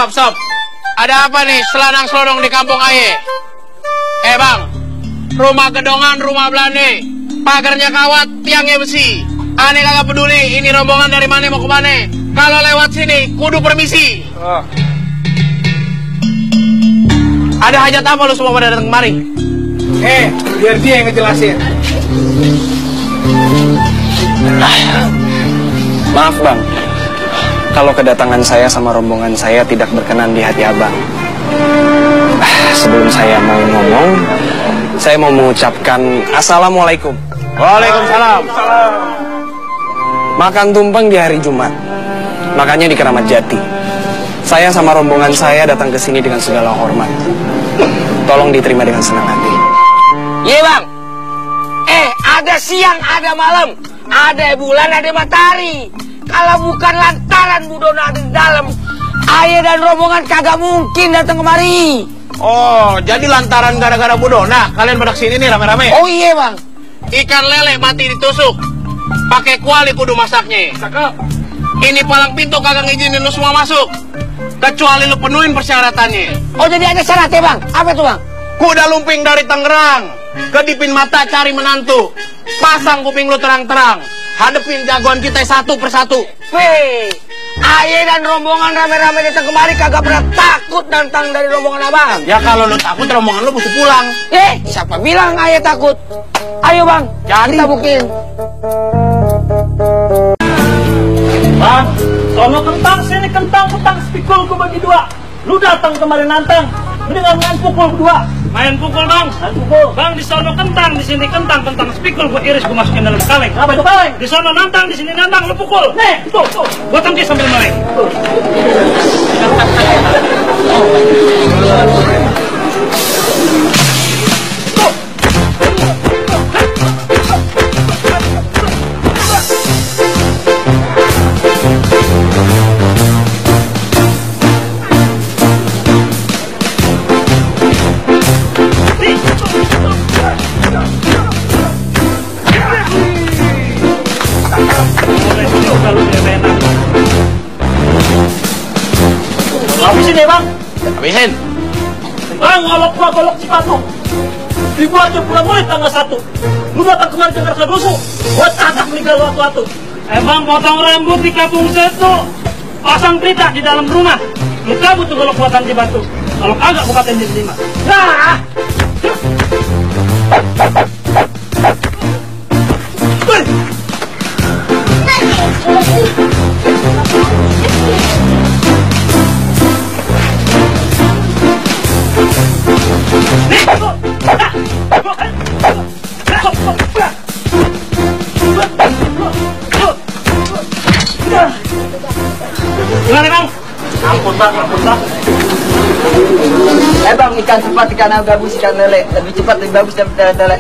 Stop. Ada apa nih selanang-selonong di kampung aye? Bang, rumah gedongan, rumah Belanda, pagarnya kawat, tiangnya besi. Ane kagak peduli ini rombongan dari mana mau ke mana. Kalau lewat sini, kudu permisi. Ada hajat apa lu semua pada datang kemari? Biar dia yang ngejelasin. Maaf bang, kalau kedatangan saya sama rombongan saya tidak berkenan di hati abang. Sebelum saya mau ngomong, saya mau mengucapkan Assalamualaikum. Waalaikumsalam. Makan tumpeng di hari Jumat, makanya di Keramat Jati. Saya sama rombongan saya datang ke sini dengan segala hormat. Tolong diterima dengan senang hati. Iya bang. Ada siang, ada malam, ada bulan, ada matahari. Kalau bukan lantaran Budono ada di dalam, ayah dan rombongan kagak mungkin datang kemari. Oh, jadi lantaran gara-gara Budona kalian pada kesini nih rame-rame? Oh iya bang. Ikan lele mati ditusuk, pakai kuali kudu masaknya. Cakep. Ini palang pintu kagak ngizinin lu semua masuk, kecuali lu penuhin persyaratannya. Oh jadi ada syaratnya bang? Apa tuh bang? Kuda lumping dari Tangerang, kedipin mata cari menantu, pasang kuping lu terang-terang, hadepin jagoan kita satu persatu. Ayah dan rombongan rame-rame datang kemari kagak pernah takut nantang dari rombongan abang. Ya kalau lu takut rombongan lu mesti pulang. Siapa bilang ayah takut? Ayo bang, jadi kita buktiin. Bang, sono kentang, sini kentang, pikul ku bagi dua. Lu datang kemarin nantang, mendingan main pukul berdua. main pukul bang. Main pukul. Bang di sono kentang, di sini kentang spikul gua iris gua masukin dalam kaleng. Apa itu kaleng? Di sono nantang, di sini nantang, lu pukul. Nih, tuh. Gua tangkis sambil meleng. Habisin ya bang. Habisin. Bang, golok sepatu. Dibuatnya bulan mulai tanggal 1. Lu datang kemarin ke Karsa Dosu, gua catak meninggal waktu-waktu. Bang potong rambut di kampung setu, pasang pita di dalam rumah. Lu cabut tuh golok buatan di batu. Kalau kagak gua katain di 5. Nah. Gimana bang? Ampun bang. Bang, ikan cepat, ikan gabus, ikan lele. Lebih cepat, lebih bagus daripada lele.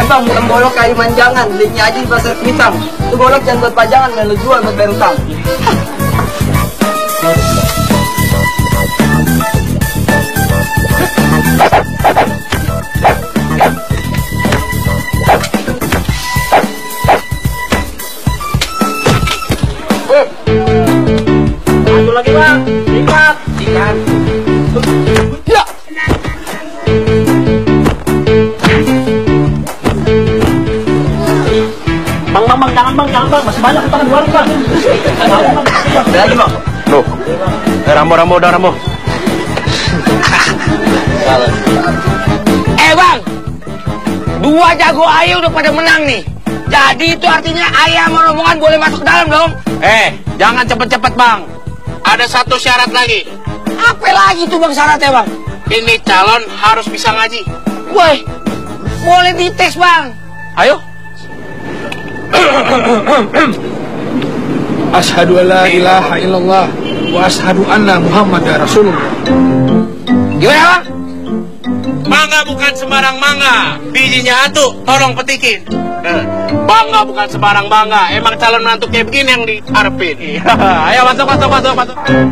Bang, golok kayu manjangan, belinya aja di pasar Kuitang. Itu golok jangan buat pajangan, lu jual buat bayar utang. Satu lagi bang, ikat. Ya. Bang, jangan bang, masih banyak utang di warung bang. Ada lagi bang. Loh, Rambo udah Rambo. Bang, 2 jago ayah udah pada menang nih. Jadi itu artinya ayah sama rombongan boleh masuk ke dalam dong. Jangan cepet-cepet bang. Ada satu syarat lagi. Apa lagi tuh bang syaratnya bang? ini calon harus bisa ngaji. Woi, boleh dites bang. Ayo. Asyhadu an la ilaha illallah wa asyhadu anna Muhammadar Rasulullah. Gimana bang? Mangga bukan sembarang mangga, bijinya atuh, tolong petikin. Bangga bukan sembarang bangga, emang calon menantu kayak begini yang diharapin. Ayo masuk.